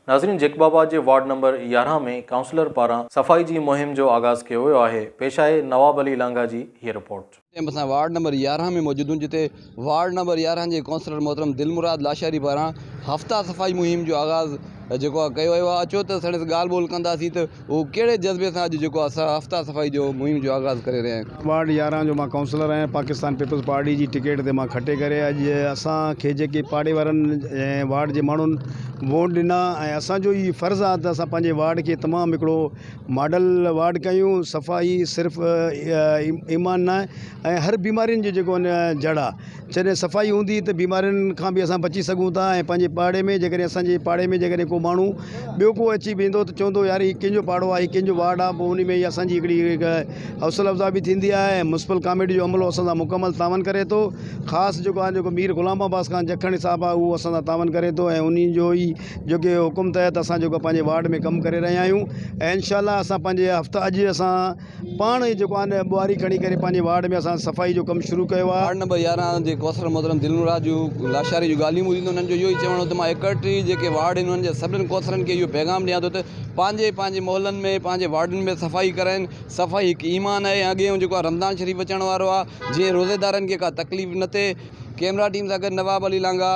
ناظرين جيڪب آباد جي وارڊ نمبر 11 ۾ ڪائونسلر پاران صفائي جي مهم جو آغاز ڪيو ويو آهي پيش آهي نواب علي لانگاهه جي هيء رپورٽ. ٽيم اسان وارڊ نمبر 11 ۾ موجود آهيون جتي وارڊ نمبر 11 جي ڪائونسلر محترم دلمراد لاشاري پاران هفتا صفائي مهم جو آغاز جيڪو آهي ڪيو ويو آهي اچو ته ساڻس ڳالهه ٻولهه ڪنداسين ته هو ڪهڙي جذبي سان اڄ جيڪو آهي هفتا صفائي جو مهم جو آغاز ڪري رهيا آهن. وارڊ 11 جو مان ڪائونسلر آهيان پاڪستان پيپلز پارٽي جي ٽڪيٽ تي مان کٽي ڪري اڄ اسان کي جيڪي پاڙي وارن ۽ وارڊ جي ماڻهن ووٽ ڏنا ۽ اسان جو هي فرض آهي ته اسان پنهنجي وارڊ کي تمام هڪڙو ماڊل وارڊ ڪيون صفائي صرف ايمان نه آهي ۽ هر بيمارين جو جيڪو جڙ آهي جڏهن صفائي هوندي ته بيمارين کان به اسان بچي سگهون ٿا ۽ پنهنجي پاڙي ۾ جيڪڏهن اسان جي پاڙي ۾ جيڪڏهن ڪو ماڻهو ٻيو ڪو اچي ويندو ته چوندو يار هي ڪنهن جو پاڙو آهي هي ڪنهن جو وارڊ آهي پوء ان ۾ اسان جي هڪڙي حوصله افزا به ٿيندي آهي ۽ ميونسپل ڪاميٽي جو عملو اسان سان مڪمل تعاون ڪري ٿو خاص جيڪو آهي جيڪو مير غلام عباس خان جکڻي صاحب آهي اهو اسان سان تعاون ڪري ٿو ۽ انهي جو ئي جيڪي حڪم تحت اسان جيڪو پنهنجي وارڊ ۾ ڪم ڪري رهيا آهيون ۽ انشاء الله اسان پنهنجي هفته اڄ اسان پاڻ ئي جيڪو آهي نه ٻهاري کڻي ڪري پنهنجي وارڊ ۾ اسان صفائي جو ڪم شروع ڪيو آهي. وارڊ نمبر 11 جي ڪوثر محترم دلمراد جون لاشاري جون ڳالهيون ٻڌي ته انهن جو اهو ئي چوڻ هو ته مان 31 جيڪي وارڊ آهن انهن جي سڀني ڪوثرن کي اهو پيغام ڏيان ٿو ته پنهنجي پنهنجي محلن ۾ پنهنجي وارڊن ۾ صفائي ڪرائين صفائي هڪ ايمان آهي ۽ اڳي جيڪو آهي رمضان شريف اچڻ وارو آهي جيئن روزيدارن کي ڪا تڪليف نه ٿئي ڪيمرا ٽيم سان گڏ نواب علي لانگاهه.